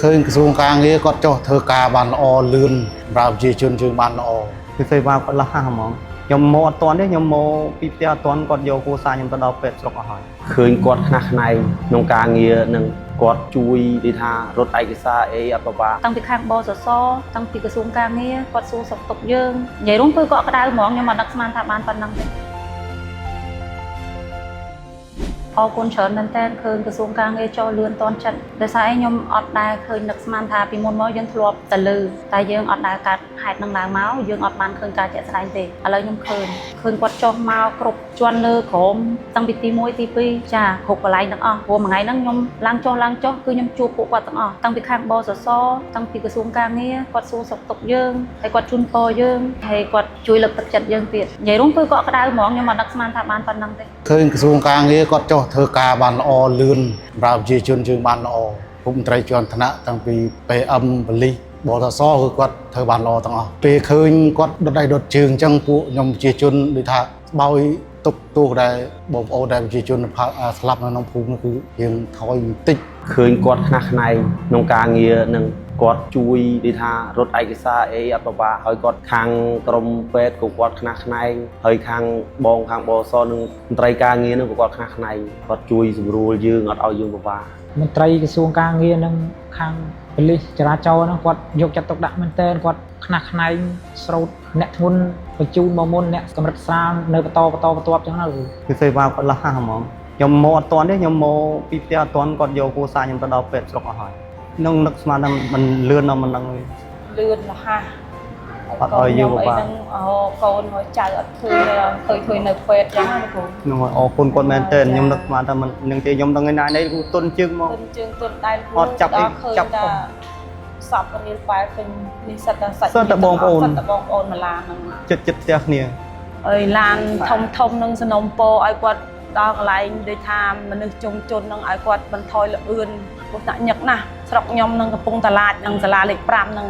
ឃើញក្រសួងការងារគាត់ចុះធ្វើការបានល្អលឿនសម្រាប់ប្រជាជនយើងបានល្អ គឺសេវាគាត់លះហហ្មងខ្ញុំមកអត់ទាន់ទេខ្ញុំមកពីផ្ទះអត់ទាន់គាត់យកគ្រួសារខ្ញុំទៅដល់ពេទ្យស្រុកអស់ហើយ ឃើញគាត់ខ្នះខ្នែងក្នុងការងារនឹងគាត់ជួយនិយាយថារត់ឯកសារអីអត់ពិបាក តាំងពីខាងបសសតាំងពីក្រសួងការងារគាត់សួរសុខទុក្ខយើងនិយាយរួមគឺកក់ក្ដៅហ្មងខ្ញុំអត់នឹកស្មានថាបានប៉ុណ្ណឹងទេអរគុណច្រើនមែនតើឃើញក្រសួងការងារចុះលឿនតន់ចិត្តដោយសារឯងខ្ញុំអត់ដែលឃើញនឹកស្មានថាពីមុនមកយើងធ្លាប់តែលឺតែយើងអត់ដែលកាត់ហេតុនឹងឡើងមកយើងអត់បានឃើញការជាក់ស្ដែងទេឥឡូវខ្ញុំឃើញឃើញគាត់ចុះមកគ្រប់ជាន់លើក្រមតាំងពីទី1ទី2ចាគ្រប់កន្លែងទាំងអស់ព្រោះមួយថ្ងៃហ្នឹងខ្ញុំឡើងចុះឡើងចុះគឺខ្ញុំជួបពួកគាត់ទាំងអស់តាំងពីខាងបសសតាំងពីក្រសួងការងារគាត់សួរសុខទុក្ខយើងហើយគាត់ជូនពរយើងហើយគាត់ជួយលើកទឹកចិត្តយើងទៀតនិយាយរួមគឺកក់ក្ដៅហ្មងខ្ញុំអត់នឹកស្មានថាបានប៉ុណ្ណឹងទេ ឃើញក្រសួងការងារគាត់ចុះធ្វើការបានល្អលឿនសម្រាប់ប្រជាជនយើងបានល្អពុកមន្ត្រីជាន់ថ្នាក់តាំងពី PM ប៉ូលីសបសសគឺគាត់ធ្វើបានល្អទាំងអស់ពេលឃើញគាត់ដុតដៃដុតជើងអញ្ចឹងពួកខ្ញុំប្រជាជនដូចថាស្បោយទុកទោសដែលបងប្អូនដែលប្រជាជនស្លាប់នៅក្នុងភូមិនោះគឺរៀងថយបន្តិច ឃើញគាត់ខ្នះខ្នែងក្នុងការងារនឹងគាត់ជួយនិយាយថារត់ឯកសារអីអត់ពិបាកហើយគាត់ខាងក្រុមពេទ្យក៏គាត់ខ្នះខ្នែងហើយខាងបងខាងបសនិងមន្ត្រីការងារនឹងក៏គាត់ខ្នះខ្នែងគាត់ជួយសម្រួលយើងអត់ឲ្យយើងពិបាក មន្ត្រីក្រសួងការងារនិងខាងប៉ូលីសចរាចរណ៍ហ្នឹងគាត់យកចិត្តទុកដាក់មែនទែនគាត់ខ្នះខ្នែងស្រូតអ្នកធ្ងន់បញ្ជូនមកមុនអ្នកកម្រិតស្រាលនៅបន្តបន្តបន្ទាប់ចឹងណាលោក គឺសេវាគាត់លះហហ្មងខ្ញុំមកអត់ទាន់ទេខ្ញុំមកពីផ្ទះអត់ទាន់គាត់យកគ្រួសារខ្ញុំទៅដល់ពេទ្យស្រុកអស់ហើយនឹងនឹកស្មានថាมันលឿនដល់មិនដឹងទេ លឿនរហ័ស អត់ឲ្យយើងពិបាក ហ្នឹងអូកូនហើយចៅអត់ឃើញទេឃើញឃើញនៅពេទ្យចឹងណាគ្រូ ខ្ញុំអរគុណគាត់មែនទែនខ្ញុំនឹកស្មានថាมันនឹងទេខ្ញុំដឹងឯណានេះគឺទុនជើងមក ទុនជើងទុនដៃគ្រូ អត់ចាប់អី ដល់ឃើញ ចាប់ ថាសពរៀលប៉ែលពេញនេះសិតតែសាច់ សិតតែបងប្អូន សិតតែបងប្អូនមកឡានហ្នឹង ចិត្តចិត្តផ្ទះគ្នា អើយឡានធំធំនឹងសនំពោឲ្យគាត់ដល់កន្លែងដូចថាមនុស្សជុំជននឹងឲ្យគាត់បន្ថយល្បឿនព្រោះដាក់ញឹកណាស់ស្រុកខ្ញុំនឹងកំពង់តាឡាចនិងសាលាលេខ5នឹង